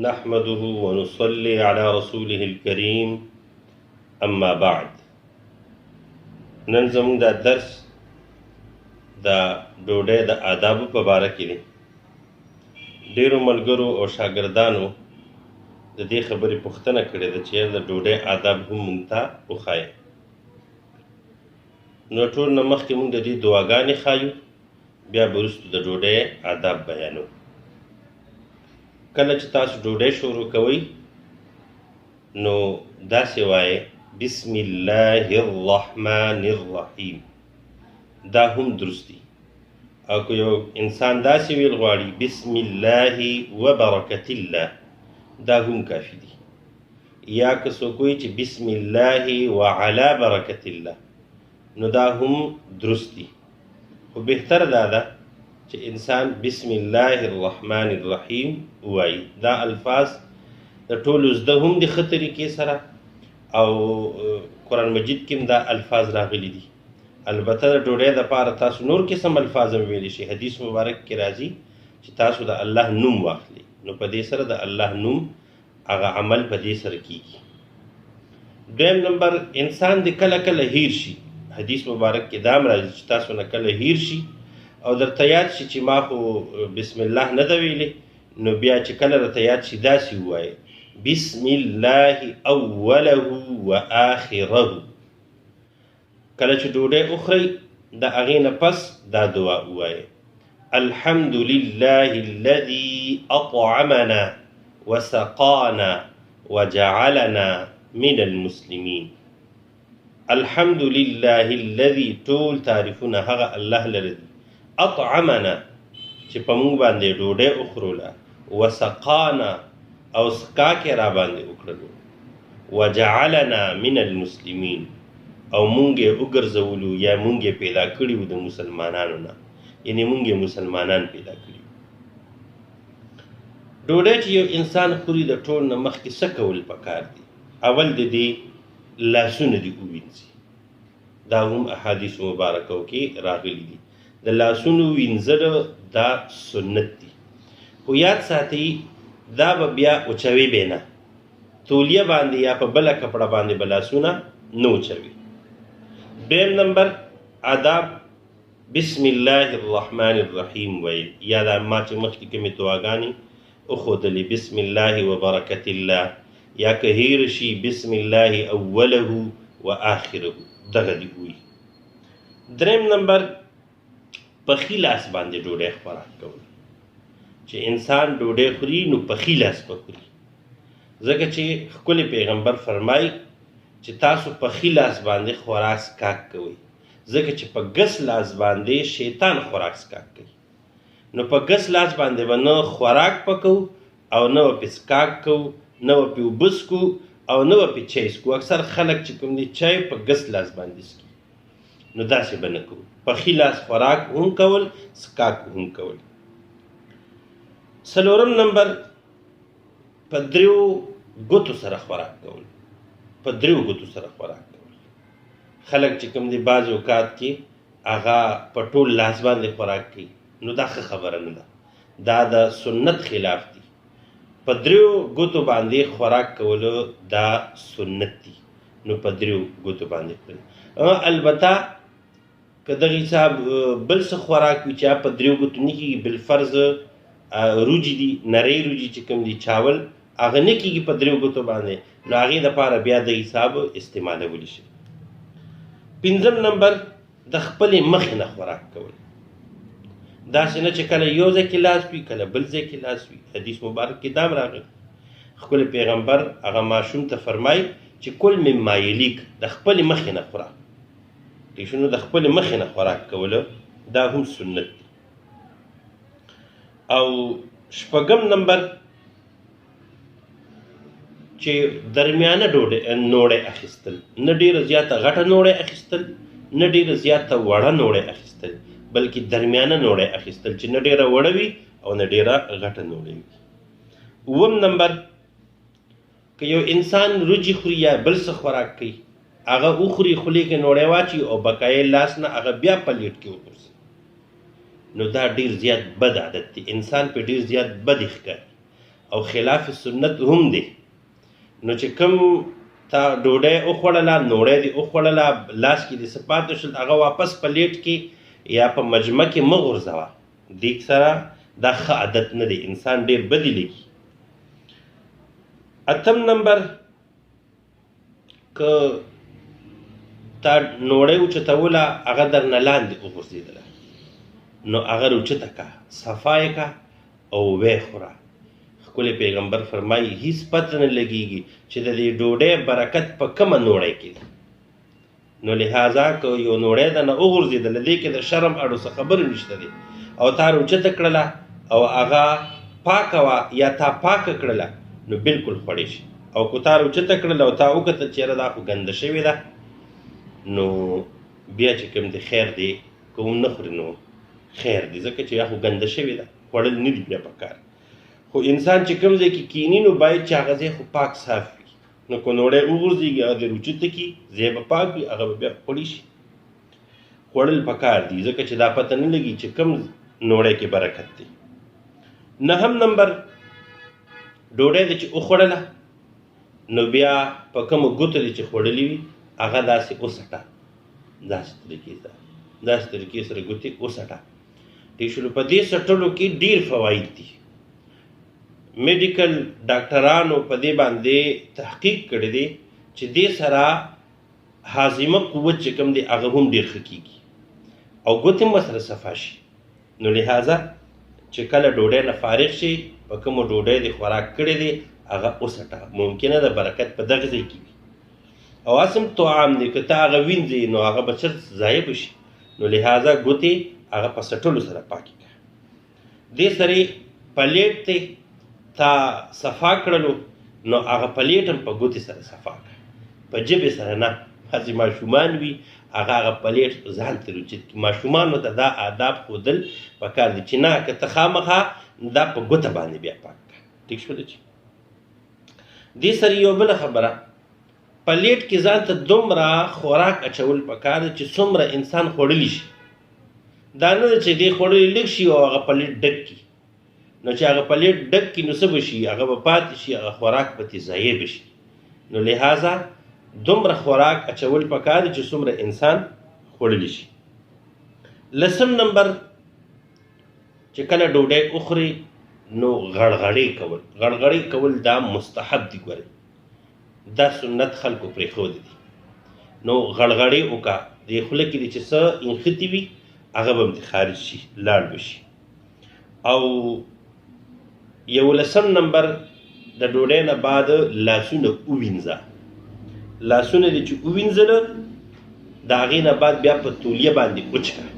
نحمده ونصلي على رسوله الكريم، اما بعد. نن زموږ دا درس د ډوډۍ د آدابو په باره کې دی. ډېرو ملګرو او شاګردانو د دې خبرې پوښتنه کړې ده چې د ډوډۍ آداب هم موږ ته وښایه. نو ټول نه مخکې موږ د دې دعاګانې ښایو، بیا به وروسته د ډوډۍ آداب بیانو. کله چې تاسو ډوډۍ شروع کوئ نو داسې وایئ: بسم الله الرحمن الرحیم. دا هم درست دي. او که یو انسان داسې ویل غواړي: بسم الله وبرکت الله، دا هم کافي دي. یا که څوک وایي چې بسم الله وعلى برکت الله، نو دا هم درست دي. خو بهتر دا ده چې انسان بسم الله الرحمن الرحیم ووایي. دا الفاظ د ټولو زده هم دي ښه طریقې سره، او قرآن مجید کې هم دا الفاظ راغلي دي. البته د ډوډۍ دپاره تاسو نور قسم الفاظ هم ویلی شئ. حدیث مبارک کې راځي چې تاسو د الله نوم واخلئ، نو په دې سره د الله نوم هغه عمل په دې سره کیږي. دویم نمبر، انسان دې کله کله هیر شي. حدیث مبارک کې دا هم راځي چې تاسو نه کله هیر شي او درته یاد شي چې ما خو بسم الله نه ده ویلې، نو بیا چې کله درته یاد شي داسې ووایه: بسم الله اوله و آخره. کله چې ډوډۍ وخورئ د هغې نه پس دا دعا ووایه: الحمد لله الذي أطعمنا وسقانا وجعلنا من المسلمين. الحمد لله الذي، ټول تعریفونه هغه الله لره دي، اطعمنا چې په موږ باندې ډوډۍ وخوروله، وسقانا او څښاک یې را باندې وکړلو، وجعلنا من المسلمین او مونږ یې وګرځولو یا مونږ یې پیدا کړي وو د مسلمانانو نه، یعنې مونږ یې مسلمانان پیدا کړي. ډوډۍ چې یو انسان خوري د ټول نه مخکې څه کول پکار دي؟ اول د دې لاسونه دې ووینځي. دا هم احادیث مبارکو کې راغلي دي. د لاسونو وینځل دا سنت دي. خو یاد ساتئ، دا به بیا وچوي به نه، تولیه باندې یا په بله کپړه باندې به لاسونه نه وچوي. دویم نمبر آداب، بسم الله الرحمن الرحیم ویل، یا دا ما چې مخکې کومې دعاګانې وښودلې، بسم الله وبرکت الله، یا که هیر شي بسم الله اوله و آخره، دغه دې ووایي. دریم نمبر، په ښي لاس باندې ډوډۍ خوراک کول. چې انسان ډوډۍ خوري نو په ښي لاس به خوري، ځکه چې ښکلی پیغمبر فرمایي چې تاسو په ښي لاس باندې خوراک څښاک کوئ، ځکه چې په ګس لاس باندې شیطان خوراک څښاک کوي. نو په ګس لاس باندې به نه خوراک پکو او نه به پې څښاک کوو، نه به پې اوبه څښو او نه به پې چای څښو. اکثر خلک چې کوم دي چای په ګس لاس باندې څښي، نو داسې به نه کوو. په ښي لاس خوراک هم کول، څښاک هم کول. څلورم نمبر، په دریو ګوتو سره خوراک کول. په دریو ګوتو سره خوراک کول. خلک چې کوم دي بعض اوقات کې هغه په ټول لاس باندې خوراک کوي، نو دا ښه خبره نه ده، دا د سنت خلاف دي. په دریو ګوتو باندې خوراک کول دا سنت دي، نو په دریو ګوتو باندې خوري. البته که دغه حساب بل څه خوراک وي چې په دریو ګوتو نه کېږي، بالفرض روجي دي، نری روجي چې کوم دي، چاول، هغه نه کېږي په دریو ګوتو باندې، نو هغې دپاره بیا د حساب استعمالولی شي. پنځم نمبر، د خپلې مخې نه خوراک کول. داسې نه چې کله یو ځای کې لاس وي کله بل ځای کې لاس وي. حدیث مبارک کې دا هم راغلی، ښکلی پیغمبر هغه ماشوم ته فرمایي چې کل مما یلیک، د خپلې مخې نه خوراک. ټیک شو؟ نو د خپلې مخې نه خوراک کول دا هم سنت دی. او شپږم نمبر، چې درمیانه ډوډۍ نوړی اخیستل، نه ډېره زیاته غټه نوړی اخیستل، نه ډېره زیاته وړه نوړی اخیستل، بلکې درمیانه نوړی اخیستل چې نه ډېره وړه وي او نه ډېره غټه نوړی وي. اووم نمبر، که یو انسان روجي خوري یا بل څه خوراک کوي، هغه وخوري، خولې کې نوړی واچوي او بقایې لاس نه هغه بیا پلیټ کې وغورځوي، نو دا ډېر زیات بد عادت دی. انسان په ډېر زیات بد ښکاري. او خلاف سنت هم دی. نو چې کوم تا ډوډۍ وخوړله، نوړی دې وخوړله، لاس کې دې څه پاتې شول، هغه واپس پلیټ کې یا په مجمع کې مه غورځوه. دې سره دا ښه عادت نه دی، انسان ډېر بدې لګي. اتم نمبر، که تا نوړی اوچتوله هغه درنه لاندې وغورځېدله، نو هغه راوچته که، صفا یې که او ویې خوره. ښکلی پیغمبر فرمایي هیڅ پته نه لګیږي چې د دې ډوډۍ برکت په کومه نوړی کې دی. نو لهذا که یو نوړی درنه وغورځېدله، دې کې د شرم اړو څه خبره نشته دی، او تا راوچته کړله او هغه پاکه وه یا تا پاکه کړله، نو بالکل خوړی شي. او که تا راوچته کړله او تا وکتل چې یاره دا خو ګنده شوې ده، نو بیا چې کوم دی خیر دی، که هم نه خوري نو خیر دی، ځکه چې یا خو ګنده شوې ده، خوړل نه دي بیا پکار. خو انسان چې کوم ځای کې کینی نو باید چې هغه ځای خو پاک صاف وي. نو که نوړی وغورځېږي هغه دې راوچته کړي، ځای به پاک وي، هغه به بیا خوړی شي. خوړل پکار دي، ځکه چې دا پته نه لګي چې کوم نوړی کې برکت دی. نهم نمبر، ډوډۍ دې چې وخوړله نو بیا په کومو ګوتو دې چې خوړلې وي هغه داسې وڅټه، داسې طریقې سره، داسې طریقې سره ګوتې وڅټه. ټیک شولو. په دې څټلو کې ډېر فواید دي. میډیکل ډاکټرانو په دې باندې تحقیق کړی دی چې دې سره هاضمه قوت چې کوم دی هغه هم ډېر ښه کېږي او ګوتې هم ورسره صفا شي. نو لهذا چې کله ډوډۍ نه فارغ شي، په کومو ډوډۍ دې خوراک کړی دی هغه وڅټه، ممکنه ده برکت په دغه ځای کې وي. او هسې هم طعام دی، که ته هغه وینځې نو هغه به چېرته ضایع به شي. نو لهذا ګوتې هغه په څټلو سره پاکې کړه. دې سره پلیټ دی تا صفا کړلو، نو هغه پلیټ هم په ګوتې سره صفا کړه، په ژبې سره نه. هسې ماشومان وي هغه هغه پلیټ ځان ته راوچت کړي. ماشومانو ته دا آداب ښودل پکار دي چې نه، که ته خامخا دا په ګوته باندې بیا پاک کړه. ټیک شول؟ چې دې سره یو بله خبره، پلیټ کې ځان ته دومره خوراک اچول پکار دی چې څومره انسان خوړلی شي. دا نه ده چې دې خوړلی لږ شي او هغه پلیټ ډک کړي. نو چې هغه پلیټ ډک کړي نو څه به شي؟ هغه به پاتې شي، هغه خوراک به ترې ضایع به شي. نو لهذا دومره خوراک اچول پکار دی چې څومره انسان خوړلی شي. لسم نمبر، چې کله ډوډۍ وخوري نو غړغړې کول. غړغړې کول دا مستحب دی، ګورئ دا سنت خلکو پرېښودی دی. نو غړغړې وکړه، دې خوله کې دې چې څه انښتي وي هغه به هم ترې خارج شي، لاړ به شي. او یولسم نمبر، د ډوډۍ نه بعد لاسونه ووینځه. لاسونه دې چې ووینځله د هغې نه بعد بیا په تولیه باندې وچ کړه.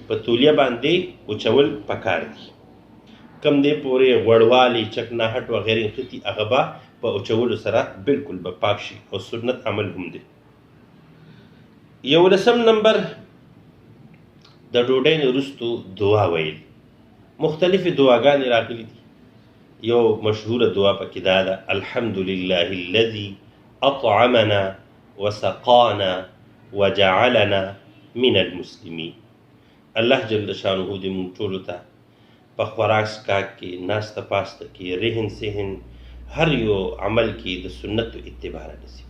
په تولیه باندې وچول پکار دي. کم دې پورې غوړوالی، چکناهټ وغیرې نښتي، هغه به په اچولو سره بالکل به پاک شي او سنت عمل هم دی. یولسم نمبر، د ډوډۍ نه وروسته دعا ویل. مختلفې دعاګانې راغلي دي. یو مشهوره دعا پکې دا ده، الحمد لله الذي اطعمنا وسقانا وجعلنا من المسلمین. الله جل شانه دې موږ ټولو ته په خوراک څښاک کې، ناسته پاسته کې، رهن سهن، هر یو عمل کې د سنتو اتباع نصیب